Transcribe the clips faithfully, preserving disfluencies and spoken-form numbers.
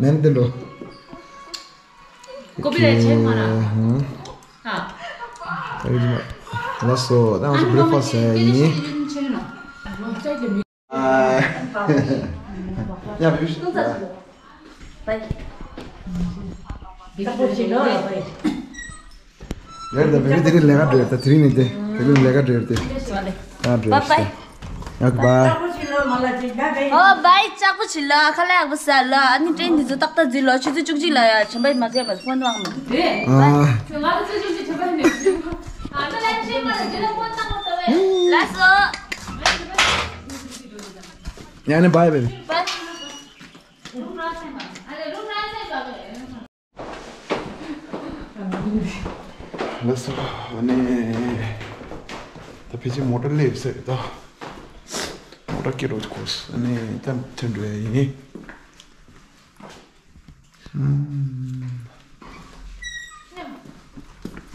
ནན་དེ་འགྲོ། ཀོ་པི་ར་ཆེན་མ་ར། ཧ། ལགས་སོ། ད་ང་ཚོ་བྷི་རེག་ཕ་སི་ཡིན། ཡ་བི་བི། ཡར་ད་བི་བི་དེ་རིང་ལས་ཀ་འགྲོ་ཡོད། ད་དེ་རིང་ནི་དེ་དེ་རིང་ལས་ཀ་འགྲོ་ཡོད་དེ། ཡ་འགྲོ་ཡོད་དེ། ཡ་གི་བ། ཨོ་བའི་ལྕགས་པོ་བྱི་ལོ་ཨ་ཁ་ལག་པ་ཟ་ལ། ཨ་ནི་ཏྲེན་འདི་ཚོ་ཏག་ཏག་འཛིན་ལོ། ཆུ་ཚོད་བཅུ་གཅིག་ལ་ཡ་ཆམ་པ་མ་ཟས་པ་ཕོན་དབང་མ། ཨ། ལགས་སོ། ཡ་ནི་བའི་བའི། བའི། ལགས་སོ། ཨ་ནི་ད་ཕལ་ཆེར་མོ་ཊ་སླེབས་ཟེར། ད་མོ་ཊ་སྐྱེལ་རོགས་གོ། ཨ་ནི་ད་ཐོན་འགྲོ་ཡ་ཡིན། མོ་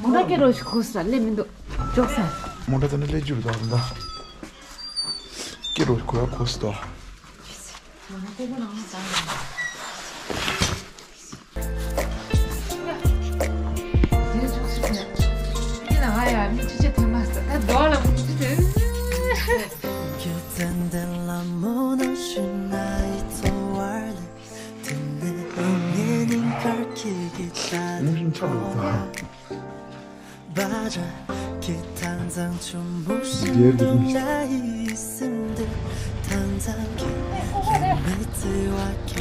ཊ་སྐྱེལ་རོགས་ཞིག་གོ་ས་སླེབས་མི་འདུག་འཇོག་ས། མོ་ཊ་དེ་ནས་སླེབས་རྒྱུ་རེད་ད་ད། སྐྱེལ་རོགས་གོ་ཡ་གོ་ས་ད། མོ་ཊ་ཀོ་ཀོ་ནང་ལ་བཏང་ཡོད། དེ་འཇོག་ས་རེད། དེ་ལ་ང་ཡ་མི་ཅི་ཅི་ཐེ་མ་ས་ད་རྡོ་ལ་མི་ཅི་ཐེ།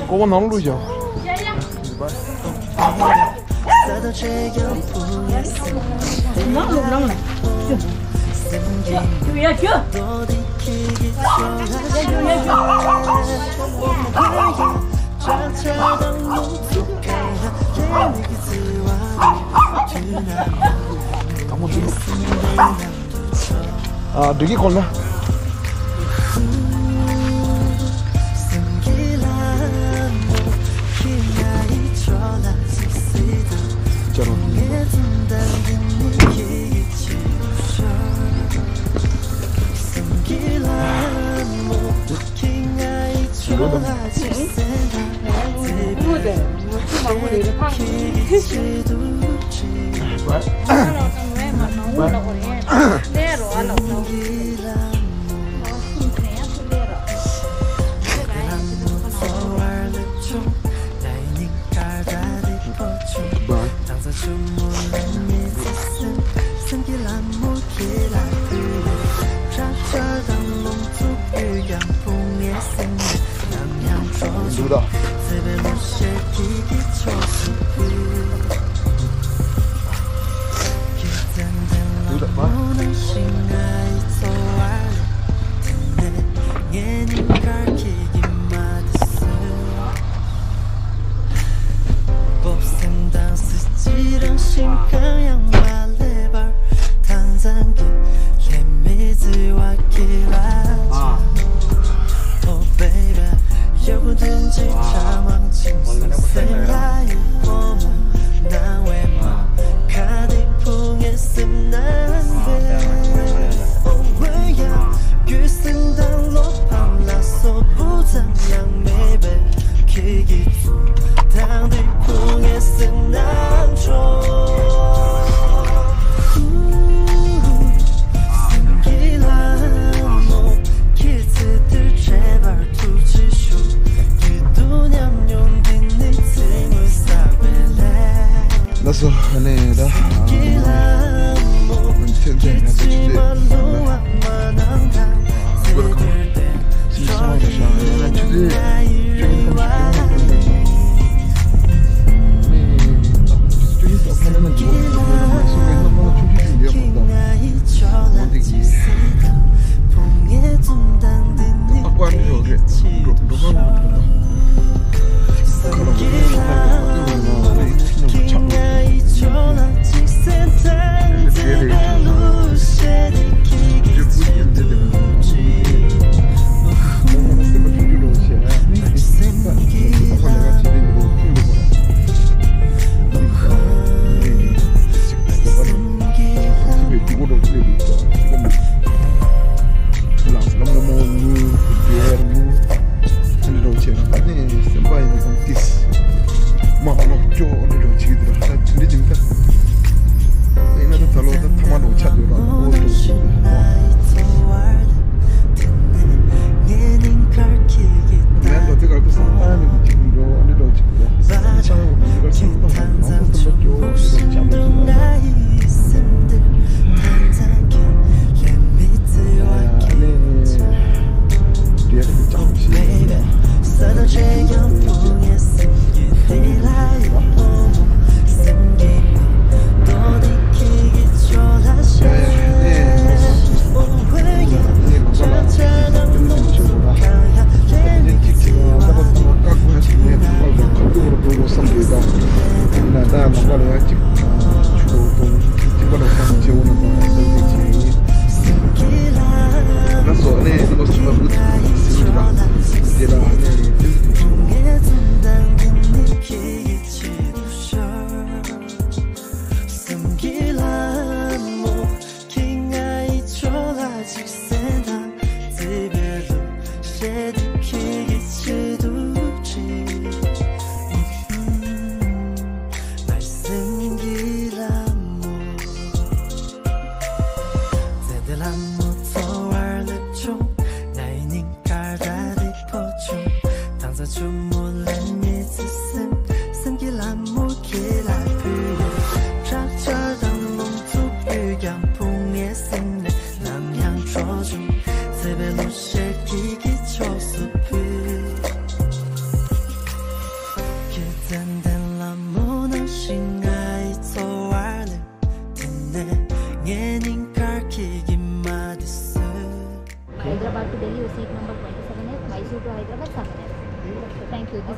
ཀོ་བ་ནང་ལུས་བཞག་ནང་ལུས་ནང་ལ། ཨ། འགྲིག་གི་གོ་ལ། ཅ་རོ། འདུག་ད། འདུག་ད་མ། ལགས་སོ། ཨ་ནི་ད། ཨ། ཐེངས་ཐེངས་ང་ཚོ་ཆུ་ཚོད། Welcome. ཆུ་ཚོད་གསུམ་པ་ལ་ཤར་ནས་ཆུ་ཚོད་བཅུ་གཉིས་ཙམ་ཕ་ལ་ན་འགྲོ་བ་ཡིན་ན་མ་ལ་ཆུང་ཆུང་ཆུང་ཡོད་མ་གཏོགས། འོ་འདི་གི། ཨ། ཀ་ནི་ཡོད་རེད། འགྲོ་འགྲོ་གང་ལ་འགྲོ་དང་། ཁ་ལ་འགྲོ་གང་ལ་འགྲོ་དང་། ཁ་ལ་འགྲོ་གང་ལ་འགྲོ་དང་། ཁ་ལ་འགྲོ་གང་ལ་འགྲོ་དང་།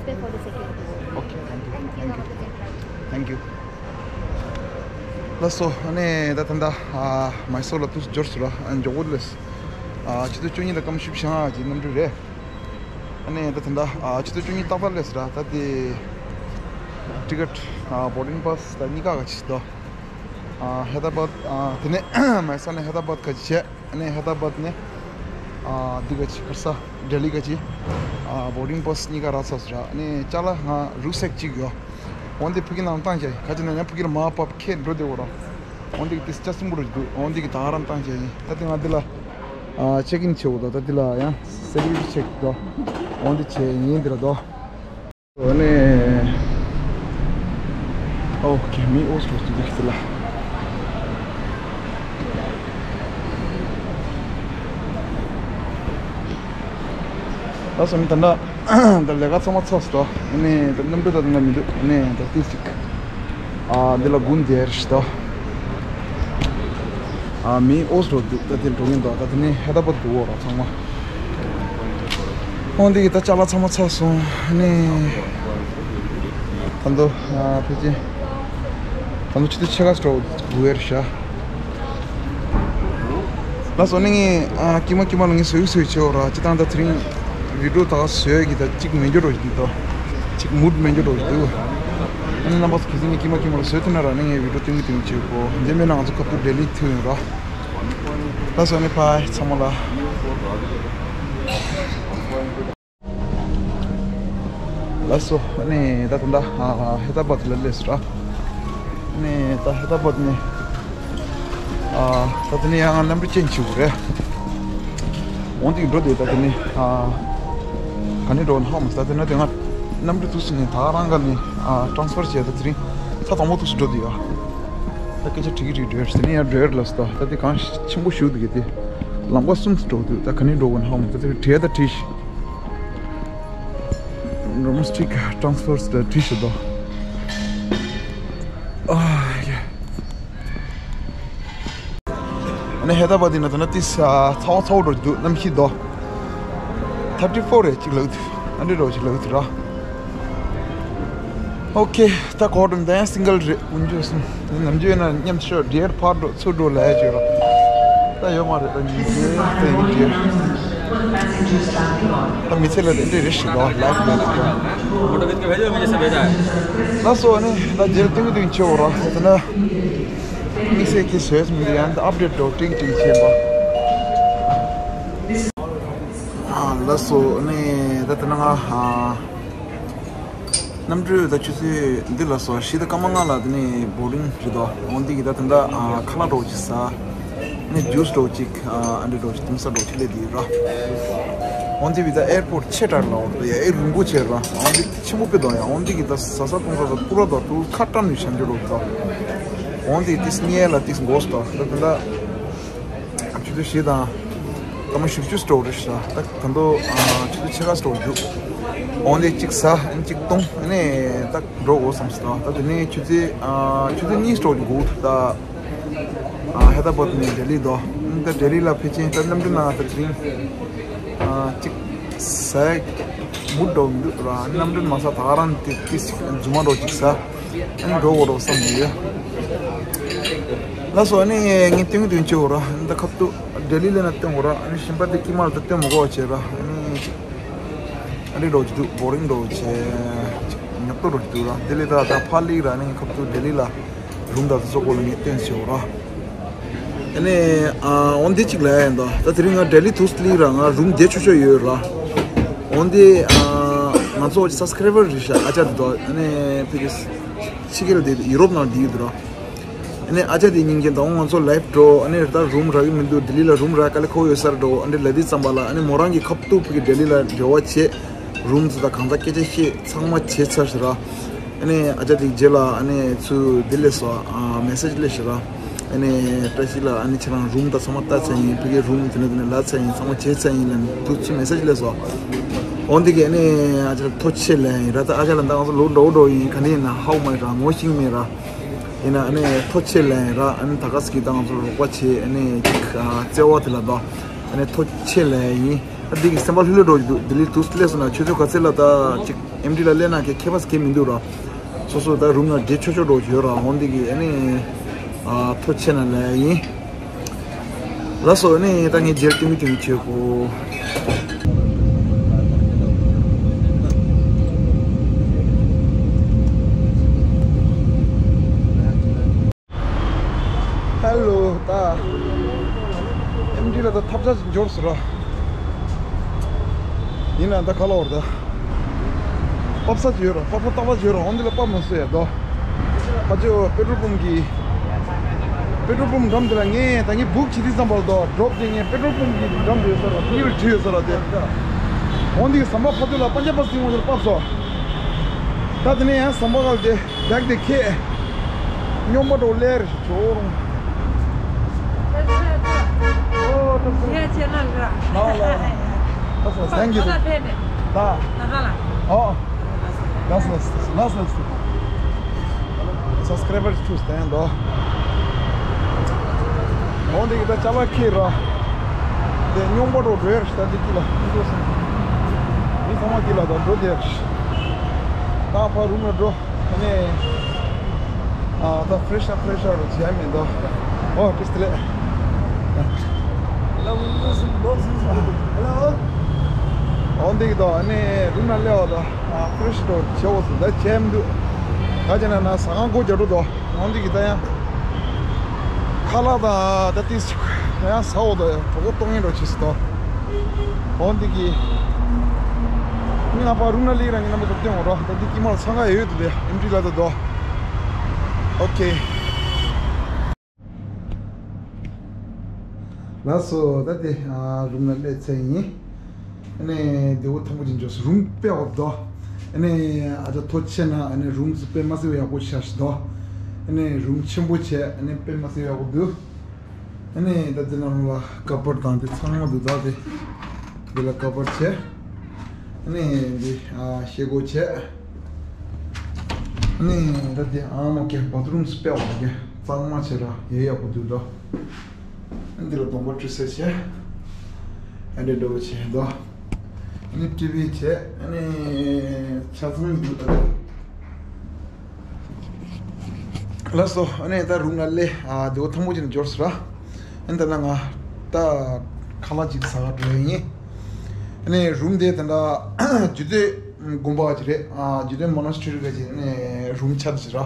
There for the security. Okay, thank you. Thank you. Thank you. Thank you. ལགས་སོ། ཨ་ནི་ད་ད་ལྟ་ཨ་མའི་སོར་ལ་ཏོག་ཙམ་འབྱོར་སོང་ར། ཨ་མགྱོགས་པོ་ལས། ཨ་ཆུ་ཚོད་བཅུ་གཉིས་དང་སྐར་མ་བཞི་བཅུ་ཞེ་ལྔ་གི་གནམ་གྲུ་རེད། ཨ་ནི་ད་ད་ལྟ་ཨ་ཆུ་ཚོད་བཅུ་གཉིས་ཏག་ཏག་སླེབས་སོང་ར། ད་དེ་ཊི་ཀེ་ཊི་ཨ་བོར་ཌིང་པཱ་སི་ད་གཉིས་ཀ་ག་ཅིག་འདུག་ཨ་ཧེ་ད་ར་བཱད། ཨ་དེ་ནས་མའི་སོར་ནས་ཧེ་ད་ར་བཱད་ག་ཅིག་བྱས། ཨ་ནི་ཧེ་ད་ར་བཱད་ནས་ཨ་འདི་ག་ཅིག་ག་རེ་ཟ། ལྡི་ལི་ག་ཅིག་ཨ་བོར་ཌིང་པཱ་སི་གཉིས་ཀ་རག་ཚར་སོང་ར། ཨ་ནི་ཅ་ལག་ང་རུག་སེག་གཅིག་ཡོད། འོན་ཏེ་ཕ་གི་ནང་བཏང་བྱས། ག་ཅི་ན་ཡང་ཕ་གི་ལ་མར་བབས་ཁྱེར་འགྲོ་བདེ་བོ་ར། འོན་ཏེ་དེ་ལྕགས་སྲིན་པོ་རུ་འདུག་འོན་ཏེ་གི་ད་ག་རང་བཏང་བྱས་ཡིན། ད་དེ་ང་འདི་ལ་ཨ་ཅེག་ཨིན་བྱེད་འོ་ད། ད་དེ་ལ་ཡང་སེ་ཀུ་རི་ཊི་ཅེག་དོ། འོན་ཏེ་བྱས་ཡིན་འདི་ལ་དོ། ཨ་ནི། ཨོ་ཁེ། མི་ཨོ་སོ་སི་འདི་ཁི་ལ། ད་སོ་ནི་ད་ལྟ་ད་ལས་ཀ་ཚང་མ་ཚར་སོང་། ཨ་ནི་ད་གནམ་གྲུ་ད་ད་ལྟ་མི་འདུག་ཨ་ནི་ད་ཏིས་ཅིག་ཨ་འདི་ལ་དགུན་དེར་ཤི་ད། ཨ་མི་ཨོ་སོ་འདུག་ད་དེ་འགྲོ་གིན་འདུག་ད་དེ་ནས་ཧེ་ད་བཱད་འདུག་འོ་ར་ཚང་མ། འོ་འདི་གི་ད་ཅ་ལག་ཚང་མ་ཚར་སོང་། ཨ་ནི་ད་དུང་ཨ་ཕལ་ཆེར་ད་དུང་ཆུ་ཚོད་ཕྱེད་ཀ་འགྲོ་དགོས་རེད་ཤག་ལགས་སོ། ཨ་ནི་ངས་ཨ་ཀྱི་མ་ཀྱི་མ་ལ་ངས་བཟོས་བཟོས་བྱས་འོ་ར། སྤྱིར་བཏང་ད་དེ་རིང་བི་ཌི་ཡོ་ད་ག་བཟོས་ཀྱི་ད་གཅིག་མེད་འགྱུར་རོ་གི་འདུག་གཅིག་མུཌ་མེད་འགྱུར་རོ་གི་འདུག་ཨ་ནི་རྣམ་པ་ཚོ་གལ་སྲིད་ངས་ཀྱི་མ་ཀྱི་མ་ལ་བཟོས་ཐུབ་ན་ར། ཨ་ནི་ངས་བི་ཌི་ཡོ་སྟོན་གི་སྟོན་གི་བྱེད་དགོས། འདི་མིན་ན་ང་ཚོ་ཁ་ཐུག་ལྡི་ལི་ཐུག་ཡོང་ར། ལགས་སོ། ཨ་ནི་བཱའི་ཚང་མ་ལ། ལགས་སོ། ཨ་ནི་ད་ད་ལྟ་ཨ་ཧེ་ད་བཱད་ལ་སླེབས་སོང་ར། ཨ་ནི་ད་ཧེ་ད་བཱད་ནས་ཨ་ད་དེ་ནས་ཡང་ང་གནམ་གྲུ་ཅེན་ཇི་བྱེད་དགོས་རེད། འོན་ཏེ་འགྲོ་དུས་ད་དེ་ནས་ཨ་ག་ནས་འགྲོ་ན་ཧ་མ་སོང་། ད་དེ་ན་དེ་ང་གནམ་གྲུ་ཐུག་སོང་ནས་ད་རང་ག་ནས་ཨ་ཊ་རན་སི་ཕར་བྱས། ད་དེ་རིང་ཚ་དང་པོ་ཐུག་སོང་འགྲོ་དུས་ཡ། ད་སྐད་ཆ་དྲི་གི་དྲི་གི་འགྲོ་ཡ། དེ་ནས་ཡང་འགྲོ་ཡ་ལ་སོ། ད་ད་དེ་གང་ཆེན་པོ་ཞིག་འདུག་གི་དེ་ལམ་ཁ་གསུམ་དུ་འགྲོ་དུས་ད་ག་ནས་འགྲོ་དགོས་ན་ཧ་མ་སོང་། ད་དེ་བྲིས་ད་བྲིས་ཤིག་ཌོ་མེ་སི་ཊིག་ཊ་རན་སི་ཕར་སི་ད་བྲིས་ཤིག་དོ། ཨ་ཡ། ཨ་ནི་ཧེ་ད་བཱད་འདི་ན་ད་ན་ཏིས་ཚ་བ་ཚ་བོ་འགྲོ་འདུག་གནམ་གཤིས་དོ། ཐར་ཊི་ཕོར་རེད་ཅིག་ལབ་འདུག་ཨ་འདྲ་འགྲོ་ཅིག་ལབ་འདུག་ར། ཨོ་ཁེ། ད་གོ་ཌོན་དང་སིང་གལ་རེད། ཀུན་སྤྱོད་གསུམ། ནམ་རྒྱུན་ཡིན་ན་མཉམ་ཤོག་ཌི་ཡར་ཕར་འགྲོ་ཚུར་འགྲོ་ལབ་ཡ་ཅིག་ར། ད་ཡོད་མ་རེད། ད་ཉིན་རྒྱུན་ད་ཡིན་རྒྱུན། ད་མི་ཚེ་ལ་དེ་འདྲ་རེ་ཞིག་ལ་ལའིབ་ལ་ཞིག་ལ། ལགས་སོ། ཨ་ནི་ད་རྗེས་ལ་ཏིང་ཏིང་བྱེད་འོ་ར། ད་ན་དམིགས་བསལ་གྱི་བཟོས་མི་འདུག་ཡང་ད་ཨབ་ཌེཊ་འགྲོ་ཏིང་ཏིང་བྱེད་པ། ཨ་ལགས་སོ། ཨ་ནི་ད་ད་ན་ང་ཨ། གནམ་གྲུ་ད་ཆུ་ཚོད་འདི་ལ་སོ་བཞི་དང་སྐར་མ་ལྔ་ལ་དེ་ནས་བོར་ཌིང་རེད་དོ། འོན་ཏེ་གི་ད་དེ་འདྲ་ཨ་ཁ་ལག་འདྲ་བོ་ཅིག་ཟ། ཨ་ནི་ཇུས་འདྲ་བོ་ཅིག་ཨ་འདྲ་འདྲ་བོ་ཅིག་དེང་སང་འདྲ་བོ་ཅིག་སླེབས་ཀྱི་ཡོད་ར། འོན་ཏེ་བི་ད་ཨེར་པོར་ཊི་ཆེ་དྲགས་ལ་འོ་ད་ཡ་ཨེ་རིང་པོ་བྱས་ར། འོན་ཏེ་ཆེན་པོ་དཔེ་དོ་ཡ། འོན་ཏེ་གི་ད་ཟ་ས་བཏུང་ས་ད་པུ་ར་དོ་ཏུ་ཁ་བཀྲམ་ནས་བཞག་རྒྱུ་འདྲ་བོ་དོ། འོན་ཏེ་དེ་སྙེ་ལ་དེ་མགོ་སྟོ་ད་དེ་འདྲ། ཆུ་ཚོད་བཞི་དང་སྐར་མ་བཞི་བཅུ་འགྲོ་རེད་ཤག་ད་ད་དུང་ཨ་ཆུ་ཚོད་ཕྱེད་ཀ་འགྲོ་འདུག་འོན་ཏེ་གཅིག་ཟ་གཅིག་བཏུང་ཨ་ནི་ད་འགྲོ་དགོས་བསམ་སོང་། ད་དེ་ནས་ཆུ་ཚོད་ཨ་ཆུ་ཚོད་གཉིས་འགྲོ་འདུག་ད་ཨ་ཧེ་ད་བཱད་ནས་ལྡི་ལི་དོ། ད་ལྡི་ལི་ལ་ཕེབས་ཆེན་ད་གནམ་གྲུ་ནང་ད་དེ་རིང་ཨ་གཅིག་ཟ་མུ་འགྲོ་འདུག་ར། གནམ་གྲུ་མ་ཟ་ད་ག་རང་དེ་ཏིས་རྫུན་མ་འདྲ་བོ་གཅིག་ཟ། ཨ་ནི་འགྲོ་དགོས་རོགས་བསམ་གྱི་ཡོད། ལགས་སོ། ཨ་ནི་ངས་སྟོན་གྱི་སྟོན་བྱེད་དགོས་ར། ཨ་ནི་ད་ཁ་ཐུག་ལྡི་ལི་ལ་ན་སྟོན་དགོས་ར། ཨ་ནི་གཞན་པ་དེ་ཀྱི་མར་ད་སྟོན་མི་དགོས་བྱེད་ར། ཨ་ནི་ཨ་ནི་འགྲོ་གི་འདུག་བོ་རིང་འགྲོ་བྱེད་ཉོབ་ཏོ་འགྲོ་གི་འདུག་ར། ལྡི་ལི་ད་ད་ཕར་ལི་ར། ཨ་ནི་ཁ་ཐུག་ལྡི་ལི་ལ་རུམ་ད་ད་ཚོ་སྐོར་ལ་ངས་སྟོན་བྱེད་དགོས་ར། ཨ་ནི་ཨ་འོན་ཏེ་གཅིག་ལ་ཡིན་ད། ད་དེ་རིང་ང་ལྡི་ལི་དུ་སླེབས་ར། ང་རུམ་བདེ་ཆོག་ཆོག་ཡོད་ར། འོན་ཏེ་ཨ་ང་ཚོ་སབ་སི་ཀ་རའི་བར་རེད་ཤག་ཨ་ཅག་དེ་དོ། ཨ་ནི་ཕི་གི་ཕྱི་རྒྱལ་དེ་ཡུ་རོབ་ནང་བསྡད་ཡོད་ར། ཨ་ནི་ཨ་ཅག་དེ་སྙིང་རྗེ་ད། འོ་ང་ཚོ་ལའིབ་འགྲོ། ཨ་ནི་ད་རུམ་རག་གི་མི་འདུག་ལྡི་ལི་ལ་རུམ་རག་དཀའ་ལས་ཁག་ཡོད་ས་རེད་འགྲོ། ཨ་ནི་ལབ་དུས་ཙམ་པ་ལ་ཨ་ནི་མོ་རང་གི་ཁ་ཐུག་ཕི་གི་ལྡི་ལི་ལ་འབྲེལ་བ་བྱས། རུམ་ཚོ་དང་གང་ལྟར་སྐད་ཆ་བཤད་ཚང་མ་བྱས་ཚར་ཤག་ར། ཨ་ནི་ཨ་ཅག་དེ་རྗེས་ལ་ཨ་ནི་ཚུར་འདི་སླེབས་སོང་། ཨ་མེ་སེ་ཇི་སླེབས་ཤག་ར། ཨ་ནི་བཀྲ་ཤིས་ལགས་ཨ་ནི་ཁྱེད་རང་རུམ་དང་ཚང་མ་ལྟ་ཚར་ཡིན། ཕ་གིའི་རུམ་དེ་ནས་དེ་ནས་ལབ་ཚར་ཡིན། ཚང་མ་བྱས་ཚར་ཡིན་ལབ་ནས་ཚུར་མེ་སེ་ཇི་སླེབས་སོང་། འོན་ཏེ་གི་ཨ་ནི་ཨ་ཅག་ལ་ཐུགས་རྗེ་ཆེ་ལབ་ཡིན་ར། ད་ཨ་ཅག་ལ་ད་ང་ཚོ་ལོ་འདྲ་བོ་འདྲ་བོ་ཡིན། ག་ནས་ཡིན་ན་ཧ་གོ་མ་ཡིན་ར། ངོ་ཤེས་མེད་ར། ཡིན་ན་ཨ་ནི་ཐུགས་རྗེ་ཆེ་ལབ་ཡིན་ར། ཨ་ནི་ད་ག་ཟེ་གི་ད་ང་ཚོ་རོགས་པ་བྱས་ཨ་ནི་ཅིག་ཨ་བརྩེ་བ་དེ་ལ་ད། ཨ་ནི་ཐུགས་རྗེ་ཆེ་ལབ་ཡིན། ཨ་འདི་གི་སེམས་པ་ལྷོད་ལྷོད་འགྲོ་གི་འདུག་ལྡི་ལི་དུས་སླེབས་སོང་ན་ཆུ་ཚོད་ག་ཚོད་ལ་ད་ཅིག་ཨེམ་ཊི་ལ་སླེབས་ན་ཁྱད་ཁྱད་པར་གང་ཡང་མི་འདུག་ར། སོ་སོ་ད་རུམ་ལ་བསྡད་ཆོག་ཆོག་འགྲོ་གི་ཡོད་ར། འོ་འདི་གི་ཨ་ནི་ཨ་ཐུགས་རྗེ་ཆེ་གནང་ལབ་ཡིན། ལགས་སོ། ཨ་ནི་ད་ངས་རྗེས་ལ་སྟོན་གི་སྟོན་གི་བྱེད་དགོས། ཧེ་ལོ། ད་ཨེམ་ཊི་ལ་ད་ཐབས་ཆག་ཅིག་འབྱོར་སོང་ར། ཡིན་ན་ད་ག་ལ་བར་ད་པབ་ས་ཅིག་ཡོད་ར། པབ་ས་ཏག་ཏག་ཅིག་ཡོད་ར། འོ་འདི་ལ་པབ་མ་སོ་ཡ་དོ། ཕ་ཆོས་པེ་ཊྲོལ་པམ་གི་པེ་ཊྲོལ་པམ་འགྲམ་དེ་ལ་ངས་ད་ངས་སྦུག་བྱེད་དུས་ཙམ་པ་ལ་དོ། ཌོབ་དེ་ངས་པེ་ཊྲོལ་པམ་གི་འགྲམ་དེ་ཡོད་ས་ར། ཡིབ་བྲིས་ཡོད་ས་ར་དེ། འོ་འདི་གི་ཟམ་པ་ཕ་ཆོས་ལ་པན་ཇབ་བྷ་སི་ཡོང་ས་ལ་པབ་སོ། ད་དེ་ནས་ཡང་ཟམ་པ་སྒང་དེ་བེག་དེ་ཁྱེར། སྨྱོན་པ་འགྲོ་ལེར་ཞིག་ཇོ་རུང་། ཨོ་ཐུགས་རྗེ་ཆེ། ལགས་ལགས། ལགས་སོ། Thank you. ད་ཨོ། ལགས་སོ་ལགས་སོ། སབ་སི་ཀ་རའི་བར་ཐུགས་བསྟན་དོ། འོ་འདི་གི་ད་ཅ་ལག་ཁྱེར་ར། དེ་སྨྱོན་པ་འགྲོ་འགྲོ་ཡར་ཞིག་ད་འདི་ཀི་ལ་འགྲོ་སོང་། མི་ཚང་མ་ཀི་ལ་ད་འགྲོ་དེ་ཡར་ཞིག་ད་ཕར་རུམ་ལ་འགྲོ། ཨ་ནི། ཨ་ད་ཕེ་རེ་ཤི་ཨབ་ཕེ་རེ་ཤི་ཨབ་རོ་བྱས་མེད་དོ། ཨོ་བཀྲ་ཤིས་བདེ་ལེགས། ཧེ་ལོ། འོ་འདི་གི་དོ། ཨ་ནི་རུམ་ན་སླེབས་པ་དོ། ཨ་ཕེ་རེ་ཤི་འགྲོ་བྱེད་འོ་སོང་། ད་བྱས་མི་འདུག་ག་བྱས་ན་ན་ཟ་ཁང་སྒོ་རྒྱག་འགྲོ་དོ། འོ་འདི་གི་ད་ཡང་ཁ་ལག་དང་ད་ཏིས་ད་ཡང་ཟ་འོ་དོ། གྲོད་ཁོག་ལྟོགས་ངན་འགྲོ་བྱེད་སོང་དོ། འོ་འདི་གི་ངས་ང་ཕར་རུམ་ན་སླེབས་ར་ངས་རྣམ་པ་ཚོར་སྟོན་འོང་ར། ད་འདི་དཀྱིལ་མ་ལ་འཚང་ཁ་ཡོད་འདུག་ལེ། ཨེམ་ཊི་ལ་ད་དོ། ཨོ་ཁེ། ལགས་སོ། ད་དེ་ཨ་རུམ་ལ་སླེབས་ཚར་ཡིན། ཨ་ནི་བདེ་པོ་ཐང་པོ་ཅིག་འབྱོར་སོང་། རུམ་དཔེ་ཡག་པོ་འདུག་ཨ་ནི་ཨ་ཅག་ཐུགས་རྗེ་ཆེ་གནང་། ཨ་ནི་རུམ་དཔེ་མ་སྲིད་པ་ཡག་པོ་ཤར་ཞིག་འདུག་ཨ་ནི་རུམ་ཆེན་པོ་བྱས། ཨ་ནི་དཔེ་མ་སྲིད་པ་ཡག་པོ་འདུག་ཨ་ནི་ད་དེ་ནང་ལ་ཀ་པར་དང་དེ་ཚང་མ་འདུག་ད་དེ་འདི་ལ་ཀ་པར་བྱས། ཨ་ནི་འདི་ཨ་ཤེལ་སྒོ་བྱས། ཨ་ནི་ད་དེ་ཨ་མ་ཀེ་བཱ་ཐི་རུམ་དཔེ་ཡག་པོ་འདུག་གཙང་མ་བྱས་ར་ཡག་ཡག་པོ་འདུག་ད། འདི་ལ་གདོང་པ་བཀྲུ་ས་བྱས། ཨ་འདྲ་འདྲ་བོ་བྱས་འདུག་ཨ་ནི་ཊི་ཝི་བྱས། ཨ་ནི་ཆ་ཚང་འདུག་ད། ལགས་སོ། ཨ་ནི་ད་རུམ་ལ་སླེབས། ཨ་བདེ་པོ་ཐང་པོ་ཅིག་ནས་འབྱོར་སོང་ར། ཨ་ནི་ད་ན་ང་ད་ཁ་ལག་ཅིག་ཟ་ག་འགྲོ་ཡ་ཡིན། ཨ་ནི་རུམ་དེ་ད་ད་རྒྱུད་སྟོད་དགོན་པ་ག་ཅིག་རེད། ཨ་རྒྱུད་སྟོད་མོ་ན་སི་ཊི་རི་ག་ཅིག་ཨ་ནི་རུམ་ཆ་ཅིག་ར།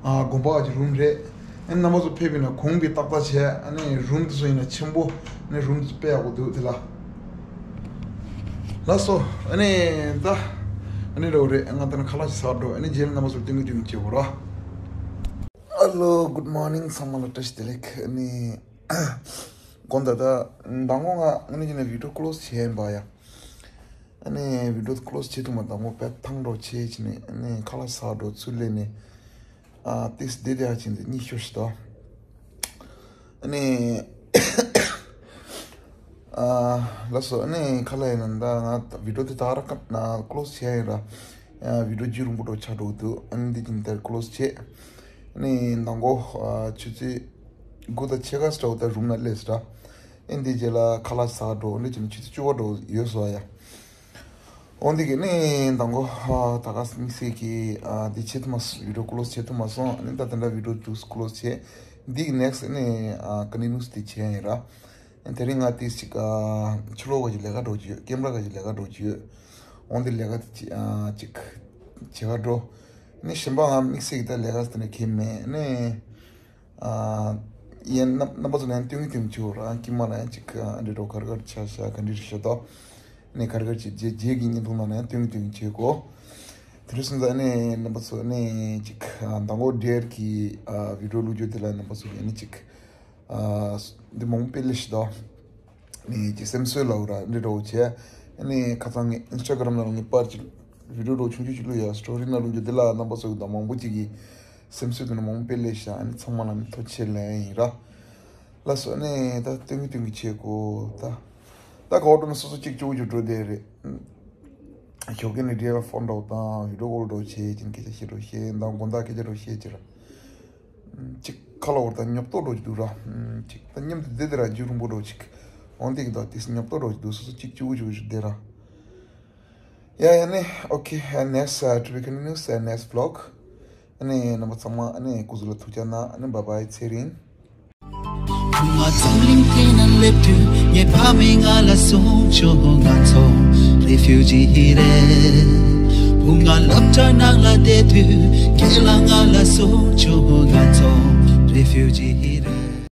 ཨ་དགོན་པ་ག་ཅིག་རུམ་རེད། ཨ་ནི་རྣམ་པ་ཚོ་ཕེབས་པ་ཡིན་ན་གོང་བི་ཏག་ཏག་བྱས། ཨ་ནི་རུམ་དེ་ཚོ་ཡིན་ན་ཆེན་པོ། ཨ་ནི་རུམ་དེ་ཚོ་དཔེ་ཡག་པོ་འདུག་དེ་ལ། ལགས་སོ། ཨ་ནི་ད་ཨ་ནི་རོ་རེད། ང་ད་ནི་ཁ་ལག་ཅིག་ཟ་འགྲོ། ཨ་ནི་རྗེས་ལ་རྣམ་པ་ཚོར་སྟོན་གི་སྟོན་གི་བྱེད་དགོས་ར། Hello, good morning. ཚང་མ་ལ་བཀྲ་ཤིས་བདེ་ལེགས། ཨ་ནི་དགོང་དག་ད་མདང་དགོང་ང་ཨ་ནི་ཅི་ནས་བི་ཌི་ཡོ་ཀློ་སི་བྱས་ཡིན་པ་ཡ། ཨ་ནི་བི་ཌི་ཡོ་ཀློ་སི་བྱེད་ཐུབ་མ། མདང་དགོང་དཔེ་ཐང་འགྲོ་བྱས་བྱས་ནས། ཨ་ནི་ཁ་ལག་ཟ་འགྲོ་ཚུར་སླེབས་ནས། ཨ་ཏིས་བདེ་བདེ་ཨ་ཅིན་དེ་གཉིད་ཤོར་ཞིག་ད། ཨ་ནི་ཨ་ལགས་སོ། ཨ་ནི་ཁ་ལག་ཡིན་ན་ད་ང་བི་ཌི་ཡོ་དེ་ད་ར་ཀ་ན་ཀློ་སི་བྱས་ཡིན་ར། ཨ་བི་ཌི་ཡོ་རྒྱུན་རིང་པོ་འགྲོ་ཆགས་འགྲོ་གི་འདུག་ཨ་ནི་འདི་ཅིན་དེར་ཀློ་སི་བྱས། ཨ་ནི་མདང་དགོང་ཨ་ཆུ་ཚོད་དགུ་དང་ཕྱེད་ཀ་ཙམ་འདྲ་བོ་ད་རུམ་ན་སླེབས་སོང་ར། ཨ་ནི་འདི་རྗེས་ལ་ཁ་ལག་ཟ་འགྲོ། ཨ་ནི་ཅིན་ཆུ་ཚོད་བཅུ་པ་འགྲོ་ཡོལ་སོང་ཡ། འོ་འདི་གི་ནི་མདང་དགོང་ཨ་ད་ག་དམིགས་བསལ་གྱི་ཨ་འདི་བྱེད་ཐུབ་མ་སོང་། བི་ཌི་ཡོ་ཀློ་སི་བྱེད་ཐུབ་མ་སོང་། ཨ་ནི་ད་དེ་འདྲ་བི་ཌི་ཡོ་དུས་ཀློ་སི་བྱས། འདི་གི་ནེག་སི་ནི་ཨ་ཀོན་ཊི་ནིའུ་སི་དེ་བྱས་ཡིན་ར། ཨ་དེ་རིང་ང་ཏིས་ཅིག་ཨ་ཕྱི་ལོགས་ག་ཅིག་ལས་ཀ་འགྲོ་གི་ཡོད། ཀེམ་ར་ག་ཅིག་ལས་ཀ་འགྲོ་གི་ཡོད། འོ་འདི་ལས་ཀ་དེ་ཅིག་ཨ་ཅིག་བྱེད་ག་འགྲོ། ནི་གཞན་པ་ང་དམིགས་བསལ་གྱི་ད་ལས་ཀ་དེ་འདྲ་གང་ཡང་མེད། ནི། ཨ་ཡིན་རྣམ་རྣམ་པ་ཚོ་ལ་ཡང་སྟོན་གི་སྟོན་གི་བྱེད་དགོས་ར། ཨང་ཀི་མ་ལ་ཡང་ཅིག་ཨ་འདྲ་འགྲོ་གར་གར་ཆ་ཤ་ག་འདྲ་རེད་ཤ་དོ། ནི་གར་གར་ཅིག་རྗེས་རྗེས་ཀྱི་བརྙན་ཐུང་ནང་ལ་ཡང་སྟོན་གི་སྟོན་གི་བྱེད་དགོས། དེ་འདྲ་སོང་ཙང་ནི་རྣམ་པ་ཚོ་ནི་ཅིག་ཨ་མདང་དགོང་འདྲེར་གྱི་ཨ་བི་ཌི་ཡོ་བླུགས་རྒྱུ་དེ་ལ་རྣམ་པ་ཚོ་ཡང་ནི་ཅིག་ཨ་འདི་མང་པོ་སྤེལ་ལེ་ཤ་དོ། ནི་ཅིག་སེམས་གསོ་ལབ་ར་འདི་འདྲ་བོ་བྱས། ནི་ཁ་སང་ངས་ཨིན་སི་ཊ་གྷ་རམ་ནང་ལ་ངས་པར་ཅིག་བི་ཌི་ཡོ་འདྲ་བོ་ཆུང་ཆུང་ཅིག་བླུགས་ཡ། སི་ཊོ་རི་ནང་བླུགས་རྒྱུ་དེ་ལ་རྣམ་པ་ཚོ་གི་ད་མང་པོ་ཅིག་གིས་སེམས་གསོ་དེ་འདྲ་མང་པོ་སྤེལ་ལེ་ཤ། ཨ་ནི་ཚང་མ་ལ་ནི་ཐུགས་རྗེ་ཆེ་ལབ་ཡ་ཡིན་ར། ལགས་སོ། ཨ་ནི་ད་སྟོན་གི་སྟོན་གི་བྱེད་དགོས་ད། ད་ག་བ་འགྲོ་ན་སོ་སོ་གཅིག་གཅིག་པུ་ཅིག་འགྲོ་བསྡད་རེད། ཞོགས་ཀས་ནས་ཌི་ཨེལ་ཕོན་འདྲ་བོ་དང་བི་ཌི་ཡོ་ཀོལ་འདྲ་བོ་བྱས་ཅིང་སྐད་ཆ་བཤད་འདྲ་བོ་བཤད། མདང་དགོང་དག་སྐད་ཆ་འདྲ་བོ་བཤད་ཅིག་ར། ཅིག་ཁ་ལ་བོར་དང་ཉོབ་ཏོ་འགྲོ་གི་འདུག་ར། ཅིག་ད་མཉམ་དུ་བསྡད་དེ་ར་རྒྱུན་རིང་པོ་འགྲོ་ཅིག་འོང་དེ་གི་དོ་དེ་སི་ཉོབ་ཏོ་རོ་འདུག་སོ་སོ་གཅིག་གཅིག་གཅིག་བདེ་ར། Yeah, yeah, ནི་okay, next, uh, to be continuous, uh, next vlog. ནི་རྣམ་པ་ཚང་མ་ནི་སྐུ་གཟུགས་ལ་ཐུགས་ཅག་གནང་། ནི་bye bye, ཚེ་རིང་། བུ་ང་འཛམ་གླིང་འདི་ན་སླེབས་དུས་ངའི་ཕ་མས་ང་ལ་གསུངས་བྱུང་། ང་ཚོ་refugee རེད། བུ་ང་སློབ་གྲྭ་ནང་ལ་བསྡད་དུས་རྒན་ལགས་ང་ལ་གསུངས་བྱུང་། ང་ཚོ་refugee